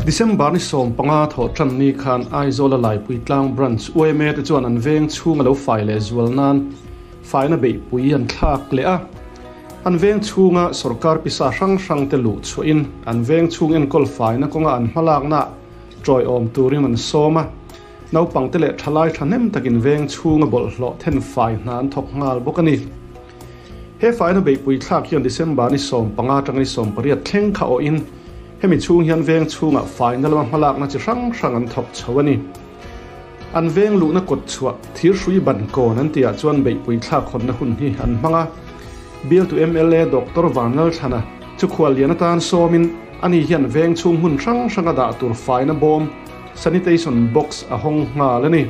December ni 15 thawhtan ni khan Aizawl a Laipui Tlang Branch yma te chuan an veng chhung a lo fai leh zual nan faina beihpui an thlak leh a. An veng chhunga sorkar pisa hrang hrang te luh chhuahin an veng chhung enkawl faina kawnga an hmalakna tawiawm turin an sawm a. Naupang te leh thalai thahnem takin veng chhunga bawlhhlawh then fai hna an thawk nghal bawk a ni. He faina beihpui thlak hian December ni 15 atanga ni 18 thleng kha awhin hemi chhung hian veng chhunga faina lama hmalakna chi hrang hrang an thawk chho a ni. An veng luhna kawt chhuah thir hrui ban kawn an tihah chuan beihpui thlak hawnna hun hi an hmang a. Bialtu mla Doctor Vanlalthlana chu khuallian atan sawmin ani hian veng chhung hmun hrang hranga dah tur faina bawm sanitation box a hawng nghal a ni.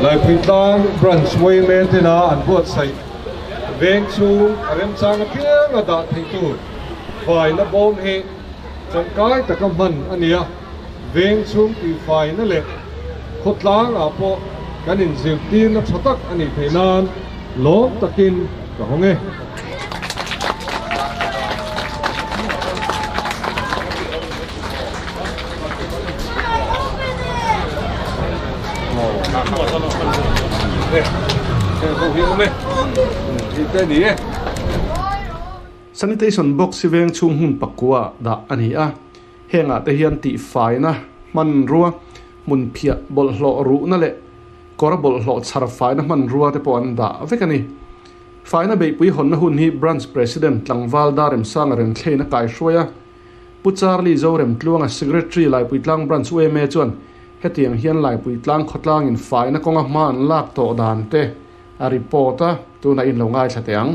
Laipui Tlang Branch yma tena an buatsaih veng chhung a remchang apianga dah theih tur faina bawm hi tangkai taka hman a ni a. Veng chhung tih faina leh khawtlangah pawh kan inzirtirna tha tak a nih theih nan lawm takin ka hawng e. Sanitation box hi veng chhung hmun pakua dah a ni a. Hengah te hian tih faina hmanrua hmun phiah bawlhhlawh ruhna leh kawr bawlhhlawh chhar faina hmanrua te pawh an dah vek a ni. Faina beihpui hawnna hun hi Branch President Tlangval Daremsanga Renthlein a kaihruai a. Pu Charlie Zoremtluanga Secretary Laipui Tlang Branch yma chuan hetiang hian Laipui Tlang khawtlangin faina kawnga hma an lak tawh dan te a report a, tunah in lo ngaithla teh ang.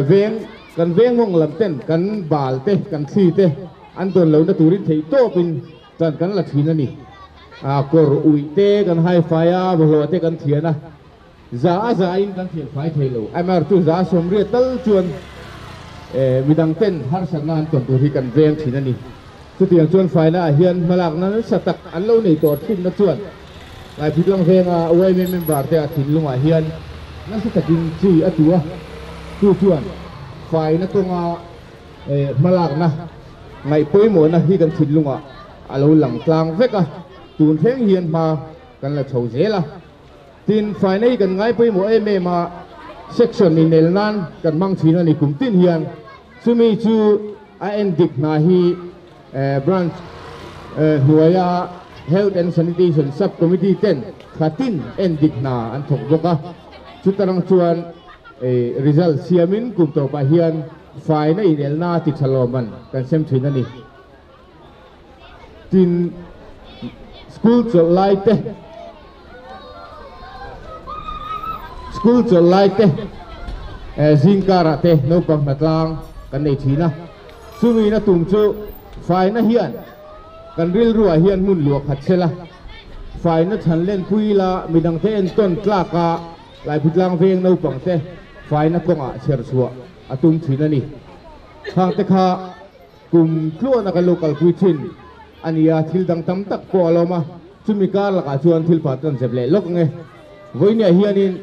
Veng, kan veng mawng lam ten kan bal te, kan thli te an dawn lohna turin theih tawpin tan kan la thin a ni. Kawr uih te kan hai fai a, bawlhhlawh te kan thian a, za a za in kan thian fai thei lo. Amaherawhchu za 80 tal chuan midang ten harsatna an tawn tur hi kan veng thin a ni. Chutiang chuan faina ah hian hmalakna nasa tak an lo nei tawh thinna chuan Laipui Venga yma member te a thinlungah hian nasa takin chi a tu a, chu chuan faina kawnga hmalakna ngaih pawimawhna hi kan thinlungah a lo lang tlang vek a, tun thleng hian hma kan la chho zel a. Tin, faina hi kan ngai pawimawh em em a, section inel nan kan hmang thin a ni kum tin hian. Chumi chu a en dik hna hi branch hnuaia Health and Sanitation Sub Committee ten thla tin en dik hna an thawk bawk a. Chutarang chuan result siamin kum tawpah hian faina inelna ti tha lawmman kan sem thin a ni. Tin, school chawlh lai te school chawlh lai te zingkarah te naupang hnatlang kan nei thin a. Chumi na tum chu faina hian kan rilruah hian hmun luah khat sela, faina chhan len pui ila midang te entawn tlaka Laipui Tlang veng naupang te faina kawngah chher chhuah a tum thin a ni. Khang te kha kum tluana kan lo kalpui thin a ni a, thil dang tam tak pawh a lawm a, chumi kar lakah chuan thil phat kan zep leh lawk ang e. Vawinia hianin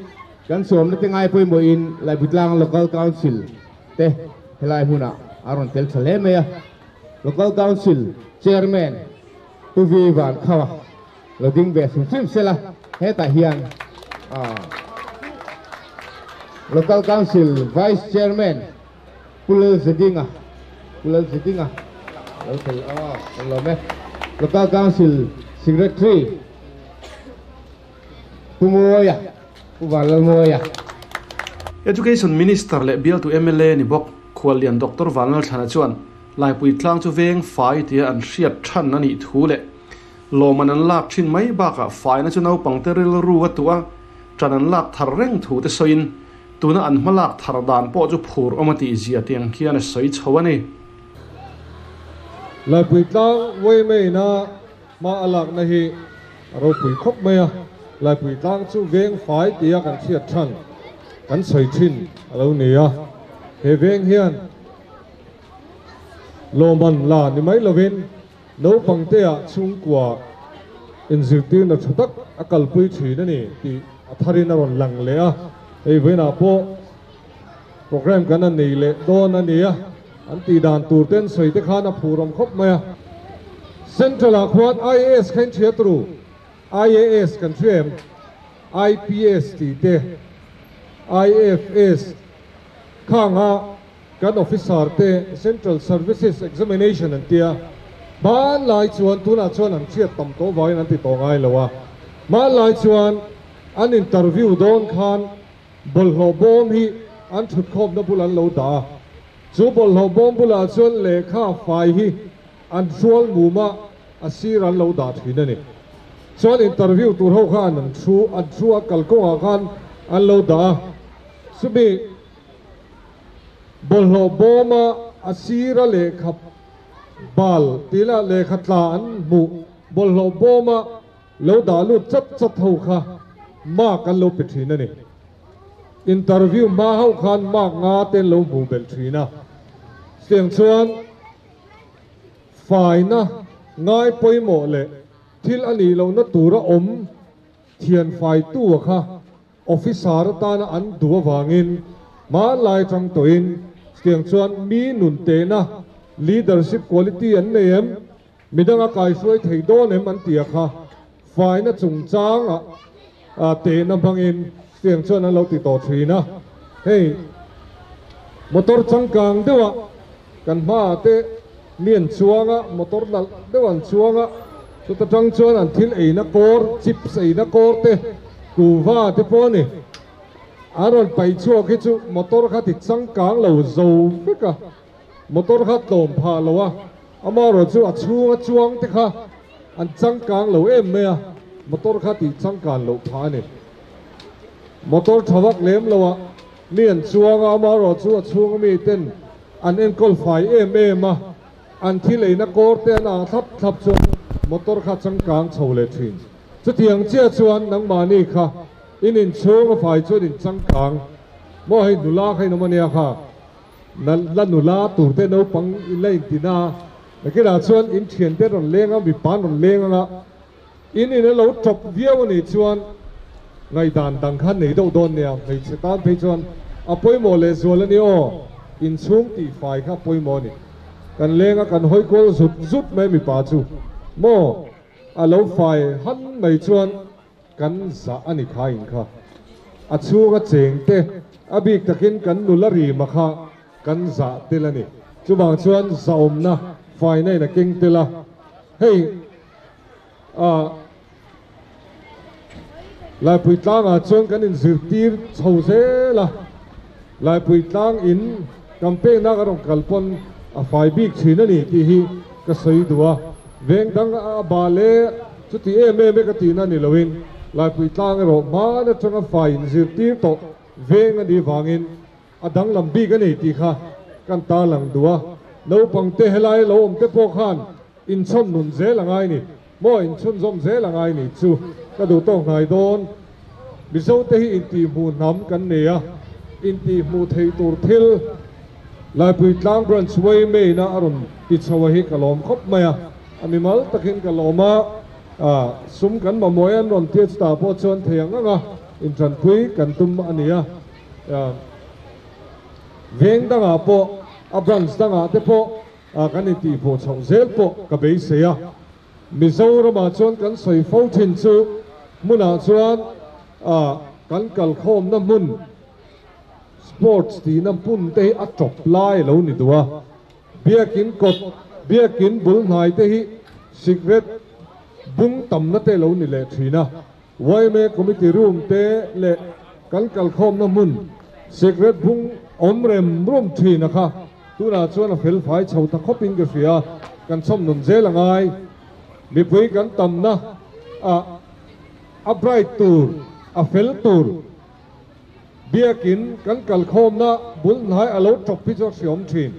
kan sawmna te ngai pawimawhin Laipui Tlang Local Council te helai hmunah a rawn tel tha hle mai a. Local Council Chairman Pu Vi Van Khawa lo ding ve hrim hrim sela, hetah hian Local Council Vice Chairman Pu Lalzedinga, Pu Lalzedinga lo tel a, kan lawm e. Local Council Secretary Pu Mawia, Pu Vanlalmawia. Education Minister leh bialtu mla ni bawk Khuallian Doctor Vanlalthlana chuan Laipui Tlang chu veng fai tia an hriat than a nih thu leh lawmman an lak thin mai bakah faina chu naupangte rilru a tuah tan an lak thar reng thu te sawiin tuna an hmalak thar dan pawh chu phur awm a tih zia tiang khian a sawi chho a ni. Laipui Tlang yma-ina hma a lakna hi a ropui khawp mai a, Laipui Tlang chu veng fai tia kan hriat than kan sawi thin a lo ni a, he veng hian lawmman la ni mai lovin naupangtea chhungkua inzirtirna tha tak a kalpui thin a ni tih a tharin a rawn lang leh a, hei vawiinah pawh. Program kan han nei leh dawn a ni a, an tih dan tur ten sawi te khan a phur awm khawp mai a. Central ah khuan IAS kha in hria turu, IAS kan hria em? IPS tih te, IFS khanga kan officer te Central Services Examination an tia, hmanlai chuan tunah chuan an hriat tam tawh vangin an ti tawh ngai lo a, hmanlai chuan an interview dawn khan Bawlhhlawh bawm hi an thutkhawmna bul an lo dah a, chu bawlhhlawh bawm bulah chuan lehkha fai hi an hrual mum a, a sir an lo dah thin a ni. Chuan interview tur ho khan an thu an thu a, kalkawngah khan an lo dah a, chumi bawlhhlawh bawma a sira lehkha bal tila lehkha tla an hmuh bawlhhlawh bawma Lo dah lut chat chat ho kha mark an lo pe thin a ni. Interview hma hauh khan mark nga te an lo hmuh belh thin a. Chutiang chuan faina ngai pawimawh leh thil a nih lohna tura awm thian faitu a kha Officer atana an duh avangin hmanlai atang tawhin chutiang chuan mi nun tehna leadership quality an nei em? Midang a kaihruai thei dawn em an ti a kha faina chungchanga tehna hmangin chutiang chuan an lo ti tawh thin a. Hei motor changkang deuha kan hmaah te mi an chuang a, motor nalh deuh an chuang a, chuta tang chuan an thil eina kawr, chips eina kawr te, kuhva te pawh a ni. An rawn paih chhuak hi chu motor kha ti changkang lo zo vek a. Motor kha tlawm phah lo a, amaherawh chu a chhunga chuang te kha an changkang lo em mai a, motor kha tih changkan loh phah a ni. Motor tha vak lem lo a, mi an chuang a, amaherawh chu a chhunga mi ten an enkawl fai em em a, an thil eina kawr te an ah thlap thlap chuan motor kha changkang chho leh thin. Chutiang chiah chuan nangmahni kha in inchhung a fai chuan in changkang maw hei nula kha in awm a nia kha. La nula tur te naupang in la intin a, nakinah chuan in thian te rawn leng a, mipa an rawn leng anga in in a lo tawp viau a nih chuan ngaihdan dang kha nei deuh dawn nia, hmeichhe tan phei chuan a pawimawh leh zual a ni aw, inchhung tih fai kha pawimawh a ni. Kan leng a kan hawi kual zut zut mai mipa chu maw a lo fai han mai chuan Kan zah a ni kha in kha. A chhunga cheng te, a bik takin kan nula rima kha kan zah tel a ni. Chuvang chuan zahawmna faina in a keng tel a. Hei ah Laipui tlangah chuan kan inzirtir chho zel a. Laipui tlang in campaign a ka rawn kal pawn a fai bik thin a ni tih hi ka sawi duh a. Veng dang a bal e, chuti em em e ka tihna ni loin Laipui tlang erawh hman atanga fai inzirtir tawh veng a nih vangin a danglam bik a ni tih kha kan tarlang duh a. Naupang te helai lo awm te pawh khan inchhawn nun zel a ngai ni. Maw inchhunzawm zel a ngai ni chu ka duh tawk hnai dawn. Mizo te hi intihhmuh hnam kan nei a, intihhmuh theih tur thil Laipui Tlang Branch Yma a rawn ti chho a hi ka lawm khawp mai a, a mimal takin ka lawm a, sum kan mamawh e an rawn tia chutah pawh chuan thei ang ang a intanpui kan tum a ni a. Veng dangah pawh a branch dangah te pawh kan intihhmuh chhoh zel pawh ka beisei a. Mizoramah chuan kan sawi fo thin chu hmunah chuan kan kalkhawmna hmun sports tihna hmun te hi a tawp lai a lo ni duh a. Biakin kawt, biakin bul hnai te hi sikret bung tamna te a lo ni leh thin a. Yma committee room te leh kan kalkhawmna hmun sikret bung awm rem rum thin a kha. Tunah chuan a fel fai chho ta khawpin ka hria, kan chhawm nun zel a ngai. Mipui kan tamna ah a bright tur, a fel tur. Biakin kan kalkhawmna bul hnai a lo tawp hi chu a hriawm thin.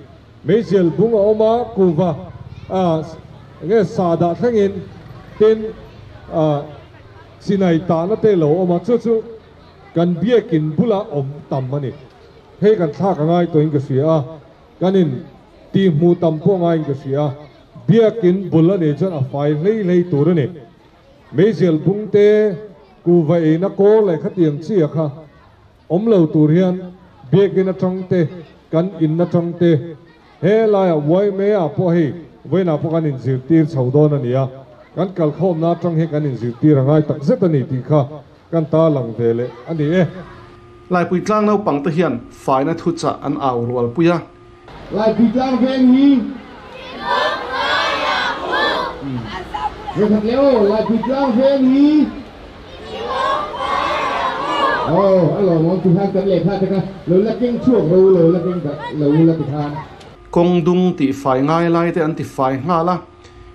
Meizial bung a awm a, kuhva enge sahdah thlengin tin chinai tahna te lo awm a, chu chu kan biakin bula awm tam a ni. Hei kan thlak a ngai tawhin ka hria a, kan in tih hmuh tam pawh ngaiin ka hria a, biakin bul a nih chuan a fai hlei hlei tur a ni. Meizial bung te, kuhva eina kawl leh khatiang chi a kha awm lo tur hian Biakin atang te, kan in atang te, he laiah yma ah pawh hei vawiinah pawh kan inzirtir chho dawn a ni a, kan kalkhawmna atang hi kan inzirtir a ngai tak zet a ni tih kha kan tarlang ve leh a ni e. Laipui tlang naupang te hian faina thuchah an au rual pui a. Laipui tlang veng hi Vekhat leh aw, Laipui tlang veng hi Aw, a lawmawm ti khan kan lehkha te kha lo la keng chhuak ro lo la keng dah lo la ti khan. Kawng dung tih fai ngai lai te an ti fai nghal a,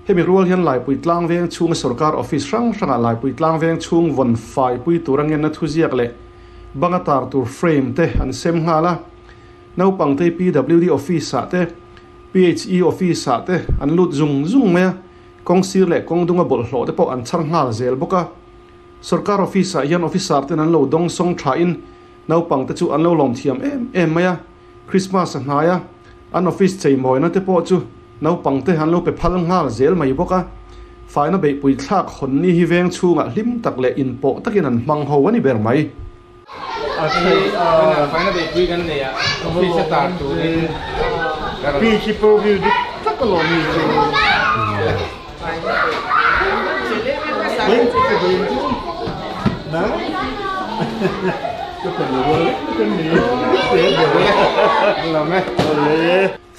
hemi rual hian Laipui tlang veng chhunga sorkar office hrang hrangah Laipui tlang veng chhung vawn fai pui tur a ngenna thuziak leh banga tar tur frame te an sem nghal a. Naupangte PWD office ah te, PHE office ah te an lut zung zung mai a, kawng sir leh kawng dunga bawlhhlawh te pawh an chhar nghal zel bawk a. Sorkar office ah hian officer ten an lo dawng sawng tha in naupangte chu an lo lawm thiam em em mai a, Christmas a hnai a, an office cheimawina te pawh chu naupangte an lo pe phal nghal zel mai bawk a. Faina beihpui thlak hawnni hi veng chhungah hlim tak leh inpawh takin an hmang ho a ni ber mai.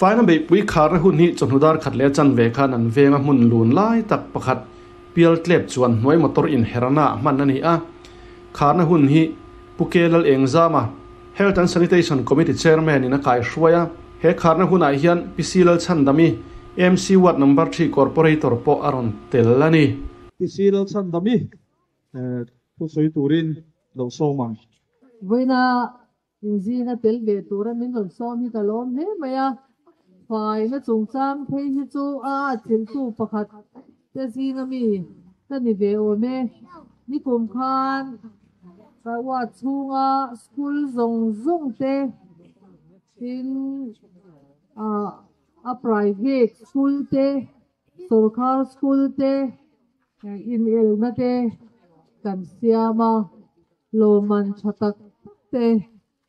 Faina beihpui kharna hun hi chawhnu dar khat leh a chanve khan an venga hmun lun lai tak pakhat pial tlep chuan hnuai motor inherna ah hman a ni a. Kharna hun hi Pu K Lal Engzama, Health and Sanitation Committee Chairman in a kaihruai a. He kharna hunah hian Pi C Lal Chhandami, MC Ward Number Three Corporator pawh a rawn tel a ni. Pi C Lal Chhandami thusawi turin lo sawm ang. Vawiina Inzina tel ve tura min rawn sawm hi ka lawm hle mai a, faina chungchang phei hi chu a atchilhtu pakhat te zinga mi ka ni ve awm e. Nikum khan ka ward chhunga school zawng zawng te tin a private school te, sorkar school te inelna te kan siam a. Lawmman tha tak tak te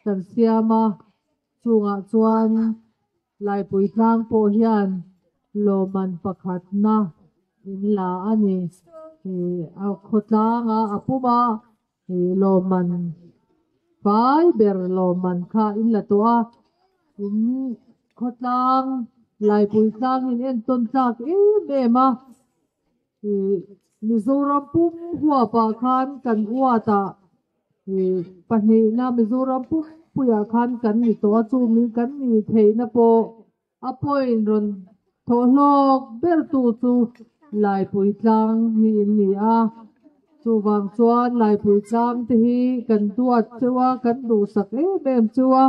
kan siam a, chungah chuan Laipui tlang pawh hian lawmman pakhatna in la a ni. A khawtlanga a puma lawmman fai ber lawmman kha in la tawh a, in khawtlang Laipui tlang in entawn tlak em em a. Mizoram pum huapah khan kan uatah pahnihna Mizoram pum puiah khan kan ni tawh a, chumi kan ni theihna pawh a point rawn thawh hlawk bertu chu Laipui tlang hi in ni a. Chuvang chuan Laipui tlang te hi kan duat cheu a, kan duhsak em em cheu a,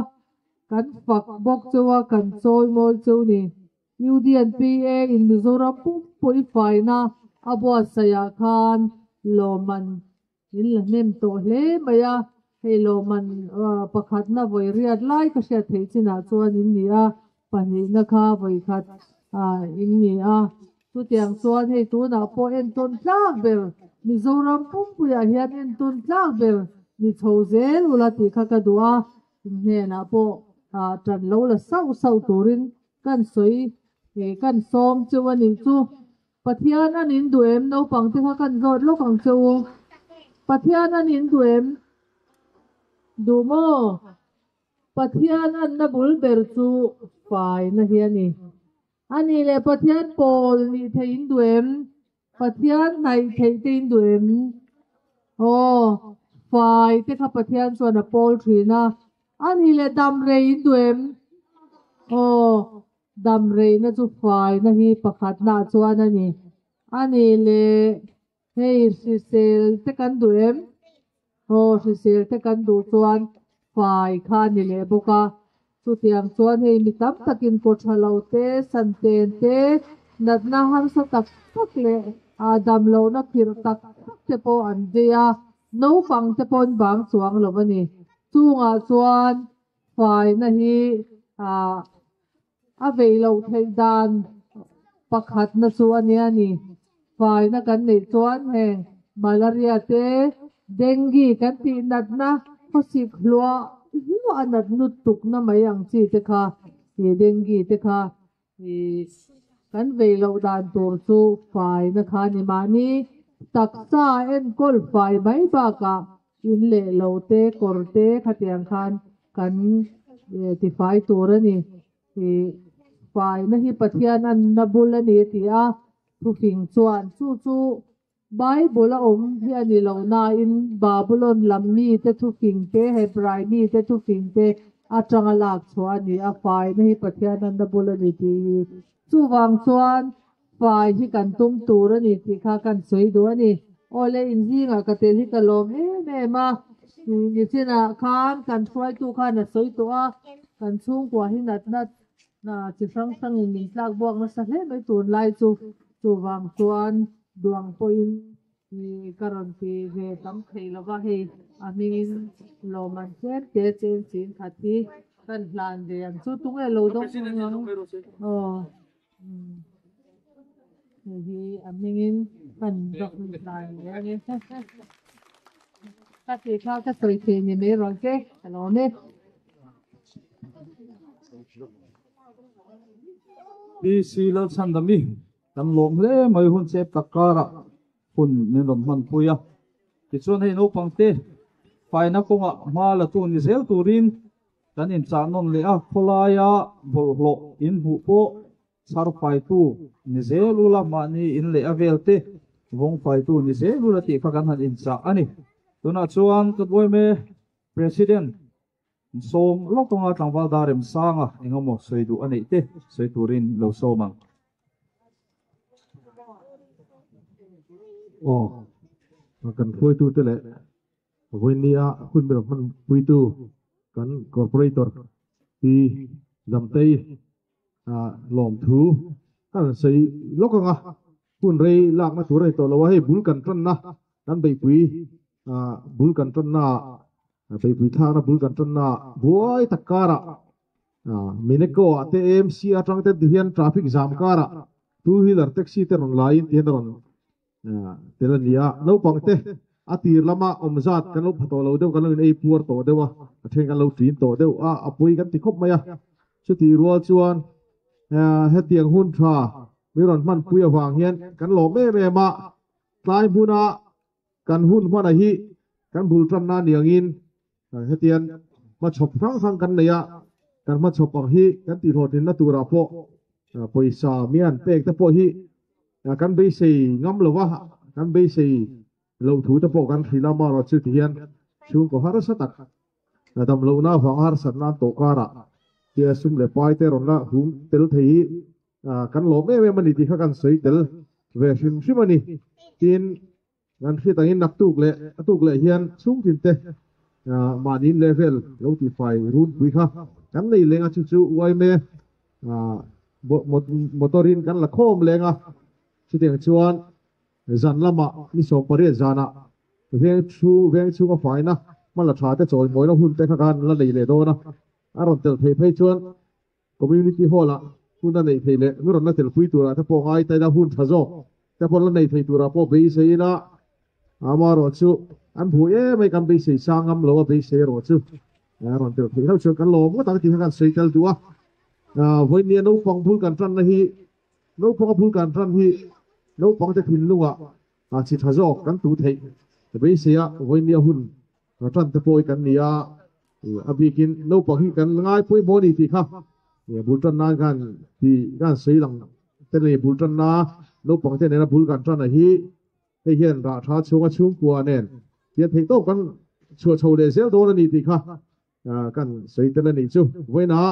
kan fak bawk cheu a, kan chawimawi cheu ni. UDNPA in Mizoram pumpui faina a buatsaihah khan lawmman in la hnem tawh hle mai a, hei lawmman pakhatna vawi riat lai ka hriat theih chinah chuan in ni a, pahnihna kha vawi khat in ni a. Chutiang chuan hei tunah pawh entawn tlak ber Mizoram pumpuiah hian entawn tlak ber ni chho zel ula tih kha ka duh a, hnenah pawh tan lo la sauh sauh turin Kan sawi he kan sawm cheu a nih chu. Pathian an in duh em? Naupang te kha kan zawt lawk ang che u. Pathian an in duh em? Duh maw? Pathian anna bul ber chu faina hi a ni. A nih leh Pathian pawl nih theih in duh em? Pathian hnaih theih te in duh em? Aw, fai te kha Pathian chuan a pawl thin a. A nih leh dam rei in duh em? Aw, dam reina chu faina hi pakhatna ah chuan a ni. A nih leh hei hrisel te kan duh em? Aw, hrisel te kan duh chuan fai kha a ni leh bawk a. Chutiang chuan hei mi tam takin kaw tha lo te, santen te, natna harsa tak tak leh dam lohna phirh tak tak te pawh an vei a, naupang te pawhin bang chuang lo a ni. Chungah chuan faina hi a vei loh theih dan pakhatna chu a nia ni. Faina kan neih chuan heng malaria te, dengue kan tih natna khawsik hluah. hluah a nat lutuk na mai ang chi te kha ih dengue te kha ih kan vei loh dan tur chu fai na kha a ni mahni taksa enkawl fai mai bakah in leh lo te kawr te khatiang khan kan tifai tur a ni. Ih faina hi Pathian anna bul a ni a ti a, thufing chuan chu chu Bible a awm hi a ni lo nain Babylon lam mite thufing te, Hebrai mite thufing te atanga lak chhuah a ni a, faina hi Pathian anna bul a ni tih hi. Chuvang chuan fai hi kan tum tur a ni tih kha kan sawi duh a ni. Awle inzingah ka tel hi ka lawm em em a, nichinah khan kan hruaitu khan a sawi tawh a, kan chhungkua hi natna chi hrang hrangin min tlak buak nasa hle mai tunlai chu. Chuvang chuan duang pawhin ka rawn ti ve tam thei lo va, hei a hmingin lawmman tlem te chen chin khat hi kan hlan ve ang chu. Tunge lo dawng ang? Aw hei hi a hmingin kan rawk hlan ve a ni. Ka tih kha ka sawi thei ni mai rawh che, ka lawm e. PC Lalchhandami kan lawm hle mai hun chep tak karah hun min rawn hmanpui a. Tichuan hei naupang te faina kawngah hma la tu ni zel turin kan inchah nawn leh a, khawlaia bawlhhlawh in hmuh pawh chhar faitu ni zel ula, mahni in leh a vel te vawng faitu ni zel ula tih kha kan han inchah a ni. Tunah chuan ka duaime President Sawm lawk anga tlangval dar rem sanga eng emaw sawi duh a neih te sawi turin lo sawm ang. Aw, kan hruaitute leh vawinia hun ber hmanpuitu kan Corporator Pi Damtei lawmthu kan sawi lawk anga hun rei lakna tur a ni tawh lo a, hei bul kan tanna kan beihpui bul kan tanna Beihpui thlakna bul kan tanna buai tak karah Mineco ah te AMC atang te tihian traffic jam karah two wheeler taxi te rawn laiin tihian a rawn tel a ni a. Naupang te a tir lama awm zat kan lo pha tawh lo deuh, kan lo in ei puar tawh deuh a, a then kan lo ṭin tawh deuh a, a pawi kan ti khawp mai a. Chutih rual chuan hetiang hun tha mi rawn hmanpui avang hian kan lawm em em a, tlai hmuna Kan hun hmana hi kan bul tanna niangin hetian hmachhawp hrang hrang kan nei a, kan hmachhawp ang hi kan tihhlawhtlinna turah pawh pawisa mian pek te pawh hi kan beisei ngam lo va, kan beisei loh thu te pawh kan hrilh a, amaherawhchu tihian chhungkaw harsa tak damlohna avanga harsatna an tawh karah tia sum leh pai te rawn la hum tel thei hi Kan lawm em em a ni tih kha kan sawi tel ve hrim hrim a ni. Tin, kan hriat angin naktuk leh a tuk leh hian chhungtin te mahniin level lo tihfai runpui kha kan nei leng a, chu chu yma motor-in kan la khawm leng a. Chutiang chuan zan lamah ni 18 zanah veng thu veng chhunga faina hmala tha te chawimawina hun te kha kan la nei leh dawn a, a rawn tel theih phei chuan Community Hall ah hun a neih theih leh mi rawn la telpui turah te pawh ngai taina hun tha zawk te pawh la nei thei turah pawh beisei ila amaherawh chu an hmu em mai kan beisei sang ngam lo a beisei erawh chu a rawn tel theih hlauh chuan kan lawm ngawt ang tih kha kan sawi tel duh a. Vawinia naupang bul kan tanna hi naupanga bul kan tan hi naupangte thinlungah chi tha zawk kan tuh theih beisei a vawinia hun Tan te pawh hi kan ni a, a bikin naupang hi kan ngai pawimawh a ni tih kha bul tan nan khan tih khan sawi lang te nei bul tan na naupang te nena bul kan tan a hi hei hian rah tha chhunga chhungkua nen hian theih tawp kan chhuah chho leh zel dawn a ni tih kha kan sawi tel a nih chu. Vawiinah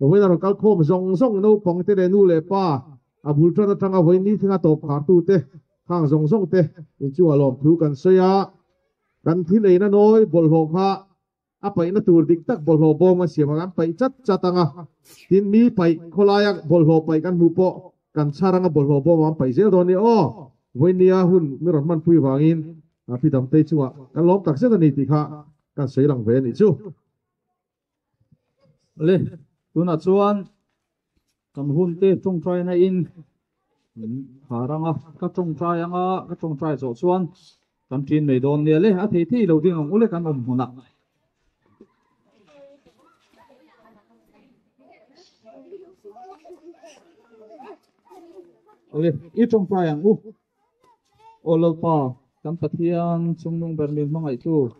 vawiinah rawn kal khawm zawng zawng naupang te leh nu leh pa a bul tan atanga vawiin ni thlenga tawp khartu te khang zawng zawng te inchungah lawmthu kan sawi a. Kan thil eina nawi bawlhhlawh kha a paihna tur dik tak bawlhhlawh bawm a siam a, kan paih chat chat ang a, tin mi paih khawlaia bawlhhlawh paih kan hmuh pawh kan chhar anga bawlhhlawh bawm an paih zel dawn ni aw. Vawinia hun mi rawn hmanpui vangin Pi Damtei chungah kan lawm tak zet a ni tih kha kan sawi lang ve a nih chu. Le, tunah chuan kan hun te tawngtaina in khar anga, ka tawngtai anga ka tawngtai zawh chuan kan ṭin mai dawn nia le, a thei thei lo ding ang u le kan awm hmunah. Awle, i tawngtai ang u. Aw Lalpa, kan Pathian chungnung ber min hmangaihtu,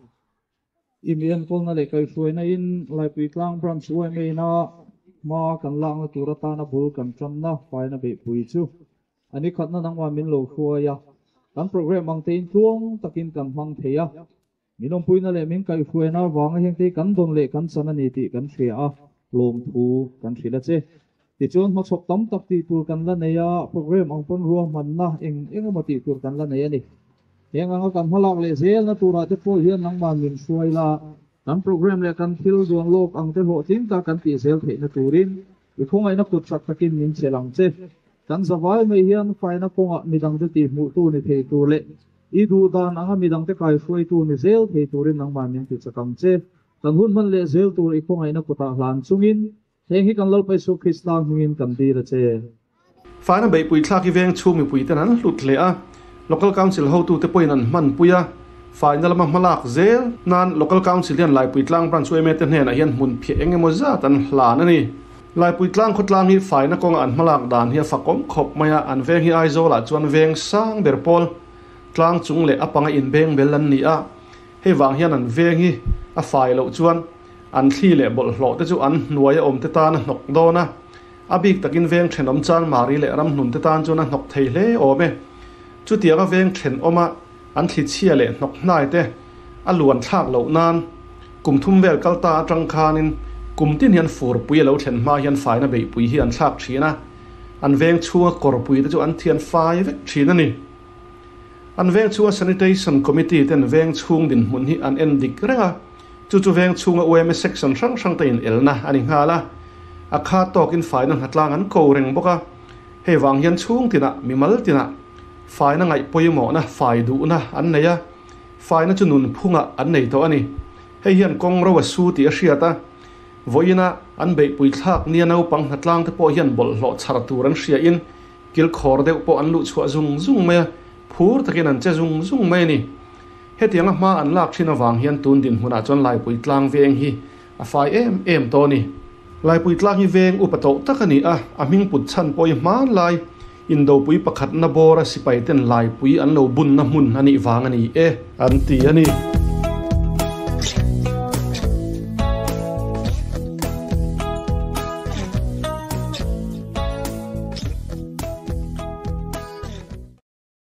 i mi enkawlna leh kaihhruaina in Laipuitlang Branch yma ina hma kan lakna tur atana bul kan tanna faina beihpui chu a ni khatna nangmah min lo hruai a, kan programme ang tein tluang takin kan hmang thei a. Min awmpuina leh min kaihhruaina avanga hengte hi kan dawn leh kan chan a ni tih kan hria a, lawmthu kan hrilh a che. Tichuan hmachhawp tam tak tih tur kan la nei a, programme ang pawn ruahmanna eng eng emaw tih tur kan la nei a ni. Heng anga kan hmalak leh zelna turah te pawh hian nangmah min hruai la, kan programme leh kan thil duan lawk ang te hlawhtling tak kan tih zel theihna turin i khawngaihna kut chak takin min chelh ang che. Kan zavai mai hian faina kawngah midangte tihhmuhtu ni thei tur leh I duh dan anga midangte kaihruaitu ni zel thei turin nangmah min ti chak ang che. Kan hun hman leh zel tur i khawngaihna kutah hlan chungin heng hi kan Lalpa Isu Krista hmingin kan dil a che. Faina beihpui thlak i veng chhung mipuiten an hlut hle a, Local Council hotute pawhin an hmanpui a, faina lama hmalak zel nan Local Council hian Laipuitlang Branch yma te hnenah hian hmun phiah eng emaw zat an hlan a ni. Laipuitlang khawtlang hi faina kawnga an hmalak dan hi a fakawm khawp mai a, an veng hi Aizawlah chuan veng sang ber pawl tlang chung leh a panga inbeng bel an ni a, hei vang hian an veng hi a fai loh chuan an thli leh bawlhhlawh te chu an hnuai a awm te tan a hnawk dawn a, a bik takin veng thenawm Chanmari leh Ramhnun te tan chuan a hnawk thei hle awm e. Chutianga veng thenawma an thli chhia leh hnawk hnai te a luan thlak loh nan kum thum vel kal ta atang khanin kum tin hian furpui a lo thlen hma hian faina beihpui hi an thlak thin a, an veng chhunga kawrpui te chu an thian fai vek thin a ni. An veng chhunga Sanitation Committee ten veng chhung dinhmun hi an en dik reng a, chu chu veng chhunga yma section hrang hrang te inelna a ni nghal a, a kha tawkin faina hnatlang an ko reng bawk a, hei vang hian chhung tinah mimal tinah faina ngaih pawimawhna fai duhna an nei a, faina chu nunphungah an nei tawh a ni. Hei hian kawng ro a su tih a hriat a, vawiina an beihpui thlak nia naupang hnatlang te pawh hian bawlhhlawh chhar tur an hriain kilkhawr deuh pawh an luh chhuah zung zung mai a, phur takin an che zung zung mai a ni. Hetianga hma an lak thin avang hian tun dinhmunah chuan Laipui tlang veng hi a fai em em tawh a ni. Laipui tlang hi veng upa tawh tak a ni a, a hming put chhan pawh hi hmanlai Indopui pakhatna bawra sipaiten Laipui an lo bunna hmun a nih vang a ni e, an ti a ni.